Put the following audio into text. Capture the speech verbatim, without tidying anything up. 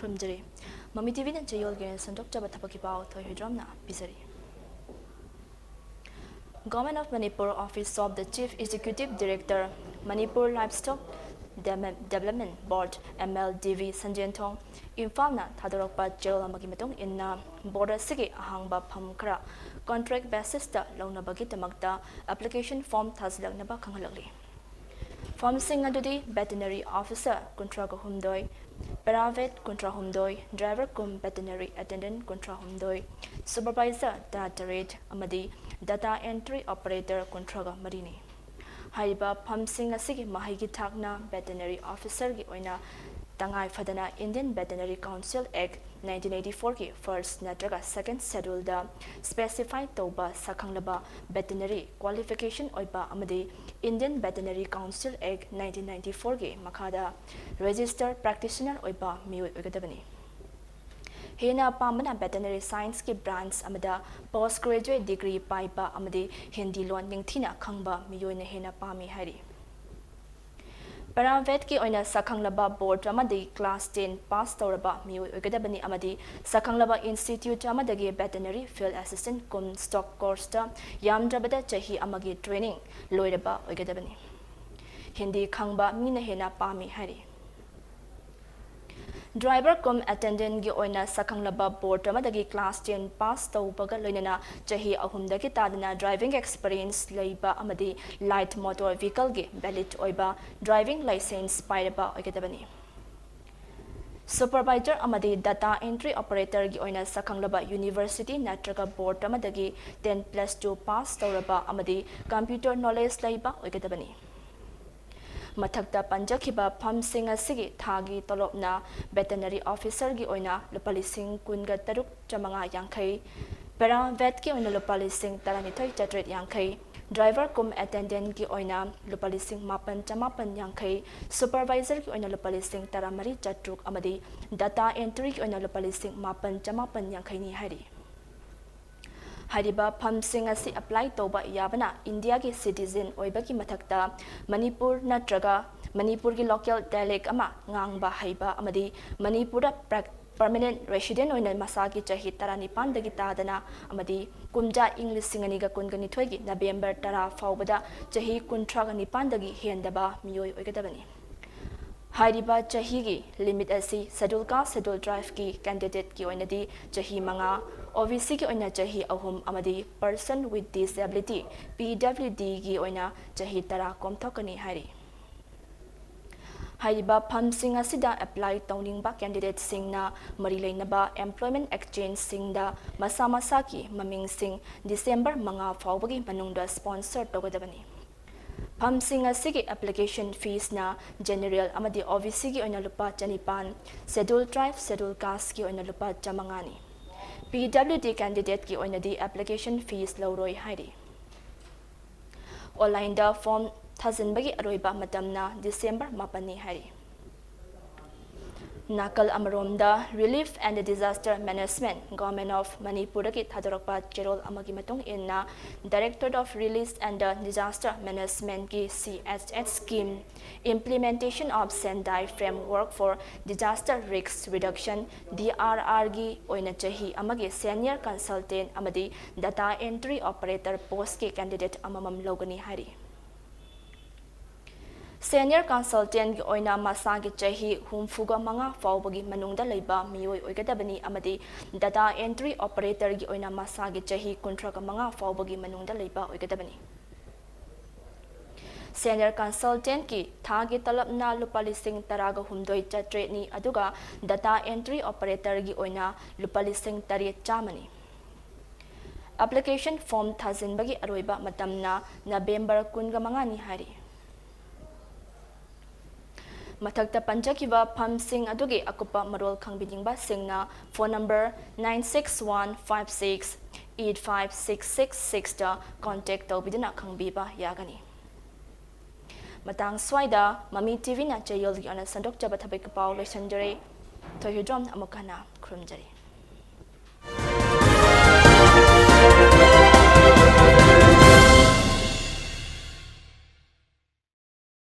ꯈꯨꯔꯨꯝꯖꯔꯤ꯫ ꯃꯃꯤ ꯇꯤꯚꯤꯅ ꯆꯌꯣꯜꯒꯤ ꯑꯣꯏꯅ ꯁꯟꯗꯣꯛꯆꯕ ꯊꯕꯛꯀꯤ ꯄꯥꯎ ꯊꯣꯏ ꯍꯨꯏꯗ꯭ꯔꯣꯝꯅ ꯄꯤꯖꯔꯤ꯫ Government of Manipur Office of the Chief Executive Director, Manipur Livestock Dem- Development Board, M L D V ꯁꯟꯖꯦꯟꯊꯣꯡ, ꯏꯝꯐꯥꯜꯅ ꯊꯥꯗꯣꯔꯛꯄ ꯆꯦꯔꯣꯜ ꯑꯃꯒꯤ ꯃꯇꯨꯡ ꯏꯟꯅ, ꯕꯣꯔꯗ ꯑꯁꯤꯒꯤ ꯑꯍꯥꯡꯕ ꯐꯝ ꯈꯔ ꯀꯣꯟꯇ꯭ꯔꯦꯛ ꯕꯦꯁꯤꯁꯇ ꯂꯧꯅꯕꯒꯤꯗꯃꯛꯇ ꯑꯦꯄ꯭ꯂꯤꯀꯦꯁꯟ ꯐꯣꯔꯝ ꯊꯥꯖꯤꯜꯂꯛꯅꯕ ꯈꯪꯍꯜꯂꯛꯂꯤ꯫ ꯐꯝꯁꯤꯡ ꯑꯗꯨꯗꯤ ꯚꯦꯇꯤꯅꯔꯤ ꯑꯣꯐꯤꯁꯔ ꯀꯨꯟꯊ꯭ꯔꯥꯒ ꯍꯨꯝꯗꯣꯏ, ꯄꯦꯔꯥꯚꯦꯠ ꯀꯨꯟꯊ꯭ꯔꯥ ꯍꯨꯝꯗꯣꯏ, ꯗ꯭ꯔꯥꯏꯚꯔ ꯀꯝ ꯚꯦꯇꯤꯅꯔꯤ ꯑꯦꯇꯦꯟꯗꯦꯟꯠ ꯀꯨꯟꯊ꯭ꯔꯥ ꯍꯨꯝꯗꯣꯏ, ꯁꯨꯄꯔꯚꯥꯏꯖꯔ ꯇꯔꯥ ꯇꯔꯦꯠ ꯑꯃꯗꯤ ꯗꯦꯇꯥ ꯑꯦꯟꯇ꯭ꯔꯤ ꯑꯣꯄꯔꯦꯇꯔ ꯀꯨꯟꯊ꯭ꯔꯥꯒ ꯃꯔꯤꯅꯤ꯫ ꯍꯥꯏꯔꯤꯕ ꯐꯝꯁꯤꯡ ꯑꯁꯤꯒꯤ ꯃꯍꯩꯒꯤ ꯊꯥꯛꯅ ꯚꯦꯇꯤꯅꯔꯤ ꯑꯣꯐꯤꯁꯔꯒꯤ ꯑꯣꯏꯅ ꯇꯉꯥꯏ ꯐꯗꯅ Indian Veterinary Council Act nineteen eighty-four ꯒꯤ first ꯅꯠꯇ꯭ꯔꯒ second schedule ꯗ specify ꯇꯧꯕ ꯁꯛꯈꯪꯂꯕ ꯚꯦꯇꯤꯅꯔꯤ ꯀ꯭ꯋꯥꯂꯤꯐꯤꯀꯦꯁꯟ ꯑꯣꯏꯕ ꯑꯃꯗꯤ Indian Veterinary Council Act nineteen ninety-four ꯒꯤ ꯃꯈꯥꯗ registered practitioner ꯑꯣꯏꯕ ꯃꯤꯑꯣꯏ ꯑꯣꯏꯒꯗꯕꯅꯤ꯫ ꯍꯦꯟꯅ ꯄꯥꯝꯕꯅ ꯚꯦꯇꯤꯅꯔꯤ ꯁꯥꯏꯟꯁꯀꯤ ꯕ꯭ꯔꯥꯟꯆ ꯑꯃꯗ ꯄꯣꯁ ꯒ꯭ꯔꯦꯖꯨꯑꯦꯠ ꯗꯤꯒ꯭ꯔꯤ ꯄꯥꯏꯕ ꯑꯃꯗꯤ ꯍꯤꯟꯗꯤ ꯂꯣꯟ ꯅꯤꯡꯊꯤꯅ ꯈꯪꯕ ꯃꯤꯑꯣꯏꯅ ꯍꯦꯟꯅ ꯄꯥꯝꯃꯤ ꯍꯥꯏꯔꯤ꯫ ꯄꯦꯔꯥꯚꯦꯠꯀꯤ ꯑꯣꯏꯅ ꯁꯛꯈꯪꯂꯕ ꯕꯣꯔꯗ ꯑꯃꯗꯤ ꯀ꯭ꯂꯥꯁ ꯇꯦꯟ ꯄꯥꯁ ꯇꯧꯔꯕ ꯃꯤꯑꯣꯏ ꯑꯣꯏꯒꯗꯕꯅꯤ ꯑꯃꯗꯤ ꯁꯛꯈꯪꯂꯕ ꯏꯟꯁꯇꯤꯇ꯭ꯌꯨꯠ ꯑꯃꯗꯒꯤ ꯚꯦꯇꯤꯅꯔꯤ ꯐꯤꯜꯗ ꯑꯦꯁꯤꯁꯇꯦꯟꯠ ꯀꯝ ꯁ꯭ꯇꯣꯛ ꯀꯣꯔꯁꯇ ꯌꯥꯝꯗ꯭ꯔꯕꯗ ꯆꯍꯤ ꯑꯃꯒꯤ ꯇ꯭ꯔꯦꯅꯤꯡ ꯂꯣꯏꯔꯕ ꯑꯣꯏꯒꯗꯕꯅꯤ꯫ ꯍꯤꯟꯗꯤ ꯈꯪꯕ ꯃꯤꯅ ꯍꯦꯟꯅ ꯄꯥꯝꯃꯤ ꯍꯥꯏꯔꯤ꯫ ꯗ꯭ꯔꯥꯏꯚꯔ ꯀꯝ ꯑꯦꯇꯦꯟꯗꯦꯟꯠꯒꯤ ꯑꯣꯏꯅ ꯁꯛꯈꯪꯂꯕ ꯕꯣꯔꯗ ꯑꯃꯗꯒꯤ ꯀ꯭ꯂꯥꯁ ꯇꯦꯟ ꯄꯥꯁ ꯇꯧꯕꯒ ꯂꯣꯏꯅꯅ ꯆꯍꯤ ꯑꯍꯨꯝꯗꯒꯤ ꯇꯥꯗꯅ ꯗ꯭ꯔꯥꯏꯚꯤꯡ ꯑꯦꯛꯁꯄꯤꯔꯤꯌꯦꯟꯁ ꯂꯩꯕ ꯑꯃꯗꯤ ꯂꯥꯏꯠ ꯃꯣꯇꯣꯔ ꯚꯤꯍꯤꯀꯜꯒꯤ ꯚꯦꯂꯤꯗ ꯑꯣꯏꯕ ꯗ꯭ꯔꯥꯏꯚꯤꯡ ꯂꯥꯏꯁꯦꯟꯁ ꯄꯥꯏꯔꯕ ꯑꯣꯏꯒꯗꯕꯅꯤ꯫ ꯁꯨꯄꯔꯚꯥꯏꯖꯔ ꯑꯃꯗꯤ ꯗꯦꯇꯥ ꯑꯦꯟꯇ꯭ꯔꯤ ꯑꯣꯄꯔꯦꯇꯔꯒꯤ ꯑꯣꯏꯅ ꯁꯛꯈꯪꯂꯕ ꯌꯨꯅꯤꯚꯔꯁꯤꯇꯤ ꯅꯠꯇ꯭ꯔꯒ ꯕꯣꯔꯗ ꯑꯃꯗꯒꯤ ꯇꯦꯟ ꯄ꯭ꯂꯁ ꯇꯨ ꯄꯥꯁ ꯇꯧꯔꯕ ꯑꯃꯗꯤ ꯀꯝꯄ꯭ꯌꯨꯇꯔ ꯅꯣꯂꯦꯖ ꯂꯩꯕ ꯑꯣꯏꯒꯗꯕꯅꯤ꯫ ꯃꯊꯛꯇ ꯄꯟꯖꯈꯤꯕ ꯐꯝꯁꯤꯡ ꯑꯁꯤꯒꯤ ꯊꯥꯒꯤ ꯇꯣꯂꯣꯞꯅ ꯚꯦꯇꯤꯅꯔꯤ ꯑꯣꯐꯤꯁꯔꯒꯤ ꯑꯣꯏꯅ ꯂꯨꯄꯥ ꯂꯤꯁꯤꯡ ꯀꯨꯟꯒ ꯇꯔꯨꯛ ꯆꯥꯃꯉꯥ ꯌꯥꯡꯈꯩ, ꯄꯦꯔꯥꯚꯦꯠꯀꯤ ꯑꯣꯏꯅ ꯂꯨꯄꯥ ꯂꯤꯁꯤꯡ ꯇꯔꯥꯅꯤꯊꯣꯏ ꯆꯥꯇ꯭ꯔꯦꯠ ꯌꯥꯡꯈꯩ, ꯗ꯭ꯔꯥꯏꯚꯔ ꯀꯝ ꯑꯦꯇꯦꯟꯗꯦꯟꯠꯒꯤ ꯑꯣꯏꯅ ꯂꯨꯄꯥ ꯂꯤꯁꯤꯡ ꯃꯥꯄꯟ ꯆꯥꯃꯥꯄꯟ ꯌꯥꯡꯈꯩ, ꯁꯨꯄꯔꯚꯥꯏꯖꯔꯒꯤ ꯑꯣꯏꯅ ꯂꯨꯄꯥ ꯂꯤꯁꯤꯡ ꯇꯔꯥꯃꯔꯤ ꯆꯥꯇ꯭ꯔꯨꯛ ꯑꯃꯗꯤ ꯗꯦꯇꯥ ꯑꯦꯟꯇ꯭ꯔꯤꯒꯤ ꯑꯣꯏꯅ ꯂꯨꯄꯥ ꯂꯤꯁꯤꯡ ꯃꯥꯄꯟ ꯆꯥꯃꯥꯄꯟ ꯌꯥꯡꯈꯩꯅꯤ ꯍꯥꯏꯔꯤ꯫ ꯍꯥꯏꯔꯤꯕ ꯐꯝꯁꯤꯡ ꯑꯁꯤ ꯑꯦꯄ꯭ꯂꯥꯏ ꯇꯧꯕ ꯌꯥꯕꯅ ꯏꯟꯗꯤꯌꯥꯒꯤ ꯁꯤꯇꯤꯖꯦꯟ ꯑꯣꯏꯕꯒꯤ ꯃꯊꯛꯇ ꯃꯅꯤꯄꯨꯔ ꯅꯠꯇ꯭ꯔꯒ ꯃꯅꯤꯄꯨꯔꯒꯤ ꯂꯣꯀꯦꯜ ꯗꯥꯏꯂꯦꯛ ꯑꯃ ꯉꯥꯡꯕ ꯍꯩꯕ ꯑꯃꯗꯤ ꯃꯅꯤꯄꯨꯔꯗ ꯄꯔꯃꯅꯦꯟ ꯔꯦꯁꯤꯗꯦꯟ ꯑꯣꯏꯅ ꯃꯁꯥꯒꯤ ꯆꯍꯤ ꯇꯔꯥꯅꯤꯄꯥꯟꯗꯒꯤ ꯇꯥꯗꯅ ꯑꯃꯗꯤ ꯀꯨꯝꯖꯥ ꯏꯪ ꯂꯤꯁꯤꯡ ꯑꯅꯤꯒ ꯀꯨꯟꯒ ꯅꯤꯊꯣꯏꯒꯤ ꯅꯕꯦꯝꯕꯔ ꯇꯔꯥ ꯐꯥꯎꯕꯗ ꯆꯍꯤ ꯀꯨꯟꯊ꯭ꯔꯥꯒ ꯅꯤꯄꯥꯟꯗꯒꯤ ꯍꯦꯟꯗꯕ ꯃꯤꯑꯣꯏ ꯑꯣꯏꯒꯗꯕꯅꯤ꯫ ꯍꯥꯏꯔꯤꯕ ꯆꯍꯤꯒꯤ ꯂꯤꯃꯤꯠ ꯑꯁꯤ ꯁꯦꯗꯨꯜ ꯀꯥꯁ, ꯁꯦꯗꯨꯜ ꯇ꯭ꯔꯥꯏꯕꯀꯤ ꯀꯦꯟꯗꯤꯗꯦꯠꯀꯤ ꯑꯣꯏꯅꯗꯤ ꯆꯍꯤ ꯃꯉꯥ, ꯑꯣ ꯕꯤ ꯁꯤꯒꯤ ꯑꯣꯏꯅ ꯆꯍꯤ ꯑꯍꯨꯝ ꯑꯃꯗꯤ Person with Disability, P W ꯗꯤꯒꯤ ꯑꯣꯏꯅ ꯆꯍꯤ ꯇꯔꯥ ꯀꯣꯝꯊꯣꯛꯀꯅꯤ ꯍꯥꯏꯔꯤ꯫ ꯍꯥꯏꯔꯤꯕ ꯐꯝꯁꯤꯡ ꯑꯁꯤꯗ ꯑꯦꯄ꯭ꯂꯥꯏ ꯇꯧꯅꯤꯡꯕ ꯀꯦꯟꯗꯤꯗꯦꯠꯁꯤꯡꯅ ꯃꯔꯤ ꯂꯩꯅꯕ ꯑꯦꯝꯄ꯭ꯂꯣꯏꯃꯦꯟ ꯑꯦꯛꯆꯦꯟꯖꯁꯤꯡꯗ ꯃꯁꯥ ꯃꯁꯥꯒꯤ ꯃꯃꯤꯡꯁꯤꯡ ꯗꯤꯁꯦꯝꯕꯔ ꯃꯉꯥ ꯐꯥꯎꯕꯒꯤ ꯃꯅꯨꯡꯗ ꯁ꯭ꯄꯣꯟꯁꯔ ꯇꯧꯒꯗꯕꯅꯤ꯫ ꯐꯝꯁꯤꯡ ꯑꯁꯤꯒꯤ ꯑꯦꯄ꯭ꯂꯤꯀꯦꯁꯟ ꯐꯤꯁꯅ ꯖꯦꯅꯔꯦꯜ ꯑꯃꯗꯤ ꯑꯣ ꯕꯤ ꯁꯤꯒꯤ ꯑꯣꯏꯅ ꯂꯨꯄꯥ ꯆꯅꯤꯄꯥꯟ, ꯁꯦꯗꯨꯜ ꯇ꯭ꯔꯥꯏꯕ, ꯁꯦꯗꯨꯜ ꯀꯥꯁꯀꯤ ꯑꯣꯏꯅ ꯂꯨꯄꯥ ꯆꯥꯃꯉꯥꯅꯤ꯫ ꯄꯤ ꯗꯕ꯭ꯂꯤꯎ ꯗꯤ ꯀꯦꯟꯗꯤꯗꯦꯠꯀꯤ ꯑꯣꯏꯅꯗꯤ ꯑꯦꯄ꯭ꯂꯤꯀꯦꯁꯟ ꯐꯤꯁ ꯂꯧꯔꯣꯏ ꯍꯥꯏꯔꯤ꯫ ꯑꯣꯟꯂꯥꯏꯟꯗ ꯐꯣꯔꯝ ꯊꯥꯖꯤꯟꯕꯒꯤ ꯑꯔꯣꯏꯕ ꯃꯇꯝꯅ ꯗꯤꯁꯦꯝꯕꯔ ꯃꯥꯄꯟꯅꯤ ꯍꯥꯏꯔꯤ꯫ ꯅꯥꯀꯜ ꯑꯃꯔꯣꯝꯗ, Relief and Disaster Management, Government of ꯃꯅꯤꯄꯨꯔꯗꯒꯤ ꯊꯥꯗꯣꯔꯛꯄ ꯆꯦꯔꯣꯜ ꯑꯃꯒꯤ ꯃꯇꯨꯡ ꯏꯟꯅ, Directorate of Relief and Disaster Managementꯀꯤ, ꯁꯤ ꯑꯦꯁ ꯑꯦꯁꯀꯤ, Implementation of Sendai Framework for Disaster Risk Reduction, D R ꯑꯥꯔꯒꯤ ꯑꯣꯏꯅ ꯆꯍꯤ ꯑꯃꯒꯤ ꯁꯦꯅꯤꯌꯔ ꯀꯟꯁꯜꯇꯦꯟ ꯑꯃꯗꯤ ꯗꯇꯥ ꯑꯦꯟꯇ꯭ꯔꯤ ꯑꯣꯄꯔꯦꯇꯔ ꯄꯣꯁꯀꯤ ꯀꯦꯟꯗꯤꯗꯦꯠ ꯑꯃꯃꯝ ꯂꯧꯒꯅꯤ ꯍꯥꯏꯔꯤ꯫ ꯁꯦꯅꯤꯌꯔ ꯀꯟꯁꯜꯇꯦꯟꯒꯤ ꯑꯣꯏꯅ ꯃꯁꯥꯒꯤ ꯆꯍꯤ ꯍꯨꯝꯐꯨꯒ ꯃꯉꯥ ꯐꯥꯎꯕꯒꯤ ꯃꯅꯨꯡꯗ ꯂꯩꯕ ꯃꯤꯑꯣꯏ ꯑꯣꯏꯒꯗꯕꯅꯤ ꯑꯃꯗꯤ ꯗꯇꯥ ꯑꯦꯟꯇ꯭ꯔꯤ ꯑꯣꯄꯔꯦꯇꯔꯒꯤ ꯑꯣꯏꯅ ꯃꯁꯥꯒꯤ ꯆꯍꯤ ꯀꯨꯟꯊ꯭ꯔꯥꯒ ꯃꯉꯥ ꯐꯥꯎꯕꯒꯤ ꯃꯅꯨꯡꯗ ꯂꯩꯕ ꯑꯣꯏꯒꯗꯕꯅꯤ꯫ ꯁꯦꯅꯤꯌꯔ ꯀꯟꯁꯜꯇꯦꯟꯀꯤ ꯊꯥꯒꯤ ꯇꯂꯕꯅ ꯂꯨꯄꯥ ꯂꯤꯁꯤꯡ ꯇꯔꯥꯒ ꯍꯨꯝꯗꯣꯏ ꯆꯥꯇ꯭ꯔꯦꯠꯅꯤ, ꯑꯗꯨꯒ ꯗꯇꯥ ꯑꯦꯟꯇ꯭ꯔꯤ ꯑꯣꯄꯔꯦꯇꯔꯒꯤ ꯑꯣꯏꯅ ꯂꯨꯄꯥ ꯂꯤꯁꯤꯡ ꯇꯔꯦꯠ ꯆꯥꯝꯃꯅꯤ꯫ ꯑꯦꯄ꯭ꯂꯤꯀꯦꯁꯟ ꯐꯣꯔꯝ ꯊꯥꯖꯤꯟꯕꯒꯤ ꯑꯔꯣꯏꯕ ꯃꯇꯝꯅ ꯅꯕꯦꯝꯕꯔ ꯀꯨꯟꯒ ꯃꯉꯥꯅꯤ ꯍꯥꯏꯔꯤ꯫ ꯃꯊꯛꯇ ꯄꯟꯖꯈꯤꯕ ꯐꯝꯁꯤꯡ ꯑꯗꯨꯒꯤ ꯑꯀꯨꯞꯄ ꯃꯔꯣꯜ ꯈꯪꯕꯤꯅꯤꯡꯕꯁꯤꯡꯅ phone number nine six one five six eight five six six sixꯇ ꯀꯣꯟꯇꯦꯛ ꯇꯧꯕꯤꯗꯨꯅ ꯈꯪꯕꯤꯕ ꯌꯥꯒꯅꯤ꯫ ꯃꯇꯥꯡ ꯁ꯭ꯋꯥꯏꯗ ꯃꯃꯤ ꯇꯤ ꯚꯤꯅ ꯆꯌꯣꯜꯒꯤ ꯑꯣꯏꯅ ꯁꯟꯗꯣꯛꯆꯕ ꯊꯕꯛꯀꯤ ꯄꯥꯎ ꯂꯣꯏꯁꯤꯟꯖꯔꯦ꯫ ꯊꯣꯏꯍꯨꯗ꯭ꯔꯣꯝ ꯑꯃꯨꯛ ꯍꯟꯅ ꯈꯨꯔꯨꯝꯖꯔꯤ꯫